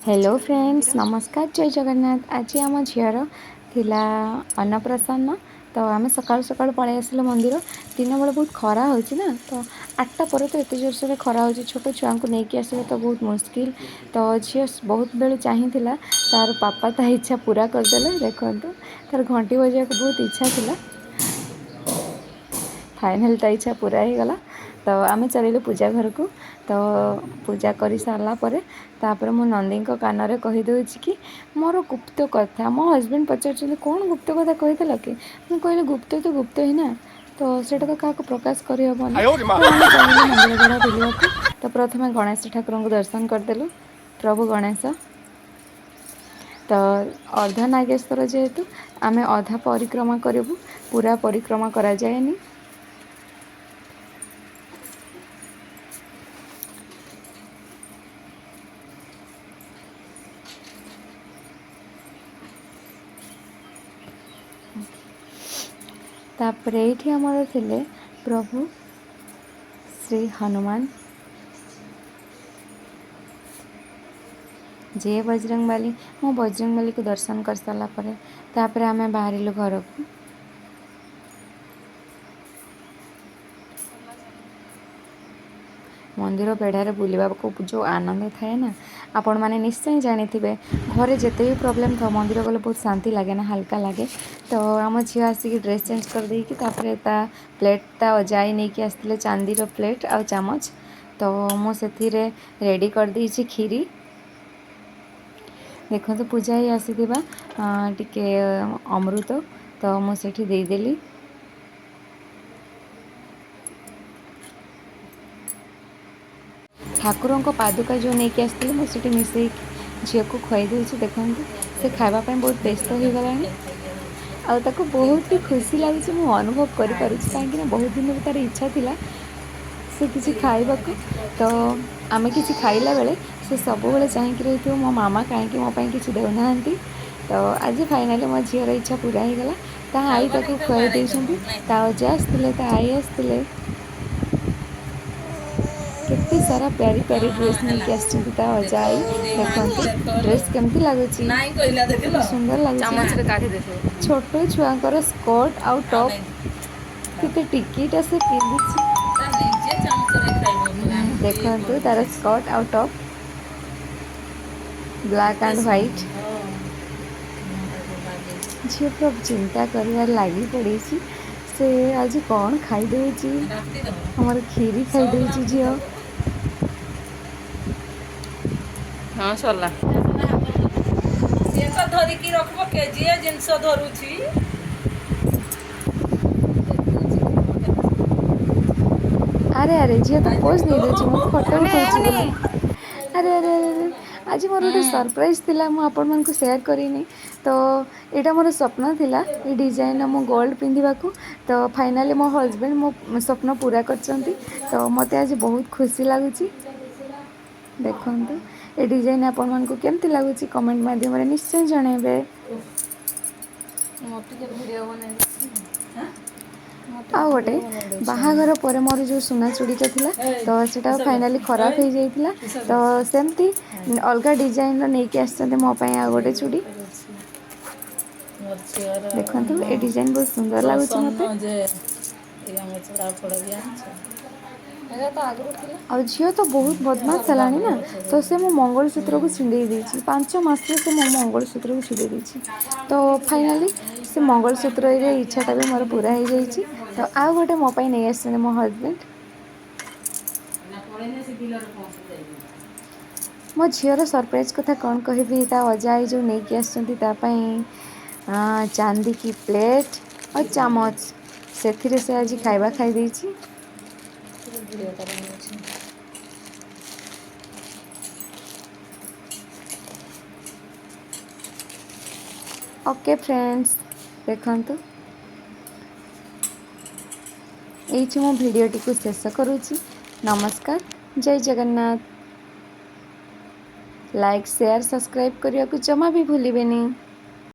Hello ଆସିଛନ୍ତି friends, ମନ୍ଦିର। ନମସ୍କାର, ଜୟ ଜଗନ୍ନାଥ। ଆଜି ଆମ ଝିଅର ଥିଲା ଅନ୍ନପ୍ରସନ୍ନ। ତ ଆମେ ସକାଳୁ ସକାଳୁ ପଳେଇ ଆସିଲୁ ମନ୍ଦିର। ଦିନବେଳେ ବହୁତ ଖରା ହେଉଛି ନା, ତ 8ଟା ପରେ ତ ଏତେ ଜୋରସୋରରେ ଖରା ହେଉଛି, ଛୋଟ ଛୁଆଙ୍କୁ ନେଇକି ଆସିବା ତ ବହୁତ ମୁସ୍କିଲ। ତ ଝିଅ ବହୁତ ବେଳୁ ଚାହିଁଥିଲା, ତାର ପାପା ତା ଇଚ୍ଛା ପୁରା କରିଦେଲେ। ଦେଖନ୍ତୁ, ତାର ଘଣ୍ଟି ବଜାଇବାକୁ ବହୁତ ଇଚ୍ଛା ଥିଲା। ଫାଇନାଲ୍ ତା ଇଚ୍ଛା ପୁରା ହେଇଗଲା। ତ ଆମେ ଚାଲିଲୁ ପୂଜା ଘରକୁ। ତ ପୂଜା କରିସାରିଲା ପରେ ତାପରେ ମୁଁ ନନ୍ଦୀଙ୍କ କାନରେ କହିଦେଉଛି କି ମୋର ଗୁପ୍ତ କଥା। ମୋ ହଜବେଣ୍ଡ ପଚାରୁଛନ୍ତି, କ'ଣ ଗୁପ୍ତ କଥା କହିଥିଲ କି? ମୁଁ କହିଲି, ଗୁପ୍ତ ତ ଗୁପ୍ତ ହିଁ ନା, ତ ସେଇଟା ତ କାହାକୁ ପ୍ରକାଶ କରିହେବନି। ତ ଆମେ ଚାଲିଲୁ ମନ୍ଦିର ବେଢ଼ା ବୁଲିବାକୁ। ତ ପ୍ରଥମେ ଗଣେଶ ଠାକୁରଙ୍କୁ ଦର୍ଶନ କରିଦେଲୁ, ପ୍ରଭୁ ଗଣେଶ। ତ ଅର୍ଦ୍ଧ ନାଗେଶ୍ୱର ଯେହେତୁ, ଆମେ ଅଧା ପରିକ୍ରମା କରିବୁ, ପୁରା ପରିକ୍ରମା କରାଯାଏନି। ତାପରେ ଏଇଠି ଆମର ଥିଲେ ପ୍ରଭୁ ଶ୍ରୀ ହନୁମାନ। ଜୟ ବଜରଙ୍ଗବାଲି। ମୁଁ ବଜରଙ୍ଗବାଲିକୁ ଦର୍ଶନ କରିସାରିଲା ପରେ ତାପରେ ଆମେ ବାହାରିଲୁ ଘରକୁ। ମନ୍ଦିର ବେଢ଼ାରେ ବୁଲିବାକୁ ଯେଉଁ ଆନନ୍ଦ ଥାଏ ନା, ଆପଣମାନେ ନିଶ୍ଚୟ ଜାଣିଥିବେ। ଘରେ ଯେତେ ବି ପ୍ରୋବ୍ଲେମ୍ ଥାଉ, ମନ୍ଦିର ଗଲେ ବହୁତ ଶାନ୍ତି ଲାଗେ ନା, ହାଲକା ଲାଗେ। ତ ଆମ ଝିଅ ଆସିକି ଡ୍ରେସ୍ ଚେଞ୍ଜ କରିଦେଇକି ତାପରେ ତା ପ୍ଲେଟ୍ ତା ଅଜା ଆଈ ନେଇକି ଆସିଥିଲେ, ଚାନ୍ଦିର ପ୍ଲେଟ୍ ଆଉ ଚାମଚ। ତ ମୁଁ ସେଥିରେ ରେଡ଼ି କରିଦେଇଛି କ୍ଷୀରି। ଦେଖନ୍ତୁ, ପୂଜା ହେଇ ଆସିଥିବା ଟିକେ ଅମୃତ ତ ମୁଁ ସେଠି ଦେଇଦେଲି। ଠାକୁରଙ୍କ ପାଦୁକା ଯେଉଁ ନେଇକି ଆସିଥିଲେ, ମୁଁ ସେଠି ମିଶେଇକି ଝିଅକୁ ଖୁଆଇ ଦେଉଛି। ଦେଖନ୍ତୁ, ସେ ଖାଇବା ପାଇଁ ବହୁତ ବ୍ୟସ୍ତ ହୋଇଗଲାଣି ଆଉ ତାକୁ ବହୁତ ବି ଖୁସି ଲାଗୁଛି, ମୁଁ ଅନୁଭବ କରିପାରୁଛି, କାହିଁକିନା ବହୁତ ଦିନରୁ ତା'ର ଇଚ୍ଛା ଥିଲା ସେ କିଛି ଖାଇବାକୁ। ତ ଆମେ କିଛି ଖାଇଲା ବେଳେ ସେ ସବୁବେଳେ ଚାହିଁକି ରହିଥିବ, ମୋ ମାମା କାହିଁକି ମୋ ପାଇଁ କିଛି ଦେଉନାହାନ୍ତି? ତ ଆଜି ଫାଇନାଲି ମୋ ଝିଅର ଇଚ୍ଛା ପୁରା ହେଇଗଲା। ତା ଆଈ ତାକୁ ଖୁଆଇ ଦେଇଛନ୍ତି। ତା ଅଜା ଆସିଥିଲେ, ତା ଆଈ ଆସିଥିଲେ। କେତେ ସାରା ପ୍ୟାରି ପ୍ୟାରି ଡ୍ରେସ୍ ନେଇକି ଆସିଛନ୍ତି ତା ଅଜା ଆଈ। ଦେଖନ୍ତୁ, ଡ୍ରେସ୍ କେମିତି ଲାଗୁଛି? କେତେ ସୁନ୍ଦର ଲାଗୁଛି ନା? ଚାମଚରେ କାଢି ଦେ। ଛୋଟ ଛୁଆଙ୍କର ସ୍କର୍ଟ ଆଉ ଟପ୍, କେତେ ଟିକିଟା ସେ ପିନ୍ଧିଛି। ଦେଖନ୍ତୁ, ତାର ସ୍କର୍ଟ ଆଉ ଟପ୍ ବ୍ଲାକ୍ ଆଣ୍ଡ ହ୍ୱାଇଟ୍। ଝିଅ ପୁରା ଚିନ୍ତା କରିବାରେ ଲାଗି ପଡ଼ିଛି, ସେ ଆଜି କ'ଣ ଖାଇଦେଉଛି। ଆମର କ୍ଷୀରି ଖାଇଦେଉଛି ଝିଅ। ହଁ, ସରିଲା। ସିଏ ତ ଧରିକି ରଖିବ, କେଜିଏ ଜିନିଷ ଧରୁଛି। ଆରେ ଆରେ, ଝିଅ ତ ପୋଜ୍ ଦେଇଦେଉଛି ମୁଁ ଫଟୋ ଉଠାଉଛି ବୋଲି। ଆରେ ଆରେ ଆରେ ଆରେ, ଆଜି ମୋର ଗୋଟେ ସରପ୍ରାଇଜ୍ ଥିଲା, ମୁଁ ଆପଣମାନଙ୍କୁ ସେୟାର କରିନି। ତ ଏଇଟା ମୋର ସ୍ୱପ୍ନ ଥିଲା, ଏଇ ଡିଜାଇନର ମୁଁ ଗୋଲ୍ଡ ପିନ୍ଧିବାକୁ। ତ ଫାଇନାଲି ମୋ ହଜବେଣ୍ଡ ମୋ ସ୍ୱପ୍ନ ପୁରା କରିଛନ୍ତି। ତ ମୋତେ ଆଜି ବହୁତ ଖୁସି ଲାଗୁଛି। ଦେଖନ୍ତୁ, ଏ ଡିଜାଇନ ଆପଣମାନଙ୍କୁ କେମିତି ଲାଗୁଛି, କମେଣ୍ଟ ମାଧ୍ୟମରେ ନିଶ୍ଚୟ ଜଣାଇବେ। ମୋର ଟିକେ ଭିଡ଼ିଓ ବନେଇ। ଆଉ ଗୋଟେ, ବାହାଘର ପରେ ମୋର ଯେଉଁ ସୁନା ଚୁଡ଼ିଟା ଥିଲା, ତ ସେଇଟା ଫାଇନାଲି ଖରାପ ହେଇଯାଇଥିଲା। ତ ସେମିତି ଅଲଗା ଡିଜାଇନର ନେଇକି ଆସିଛନ୍ତି ମୋ ପାଇଁ ଆଉ ଗୋଟେ ଚୁଡ଼ି। ଦେଖନ୍ତୁ, ଏ ଡିଜାଇନ ବହୁତ ସୁନ୍ଦର ଲାଗୁଛି ମୋତେ। ଯେ ଏଇ ଫଳ ବି ଆଣିଛ। ଏଇଟା ତ ଆଗରୁ ଥିଲା। ଆଉ ଝିଅ ତ ବହୁତ ବଦମାସ ହେଲାଣି ନା, ତ ସେ ମୋ ମଙ୍ଗଳସୂତ୍ରକୁ ଛିଣ୍ଡେଇ ଦେଇଛି। 5 ମାସରେ ସେ ମୋ ମଙ୍ଗଳସୂତ୍ରକୁ ଛିଣ୍ଡେଇ ଦେଇଛି। ତ ଫାଇନାଲି ସେ ମଙ୍ଗଳସୂତ୍ରରେ ଇଚ୍ଛାଟା ବି ମୋର ପୁରା ହେଇଯାଇଛି। ତ ଆଉ ଗୋଟେ ମୋ ପାଇଁ ନେଇ ଆସିଛନ୍ତି ମୋ ହଜବେଣ୍ଡ। ନା, ପଳେଇଲେ ସେ ବିଲରେ ପହଞ୍ଚି ଯାଇକି। ମୋ ଝିଅର ସରପ୍ରାଇଜ୍ କଥା କ'ଣ କହିବି? ତା ଅଜା ଆଈ ଯେଉଁ ନେଇକି ଆସିଛନ୍ତି ତା ପାଇଁ ଚାନ୍ଦିକି ପ୍ଲେଟ୍ ଆଉ ଚାମଚ, ସେଥିରେ ସେ ଆଜି ଖାଇବା ଖାଇ ଦେଇଛି। ଭିଡ଼ିଓଟା ବନଉଛି। ଓକେ ଫ୍ରେଣ୍ଡସ୍, ଦେଖନ୍ତୁ, ଏଇଠି ମୁଁ ଭିଡ଼ିଓଟିକୁ ଶେଷ କରୁଛି। ନମସ୍କାର, ଜୟ ଜଗନ୍ନାଥ। ଲାଇକ୍, ସେୟାର, ସବସ୍କ୍ରାଇବ୍ କରିବାକୁ ଜମା ବି ଭୁଲିବେନି।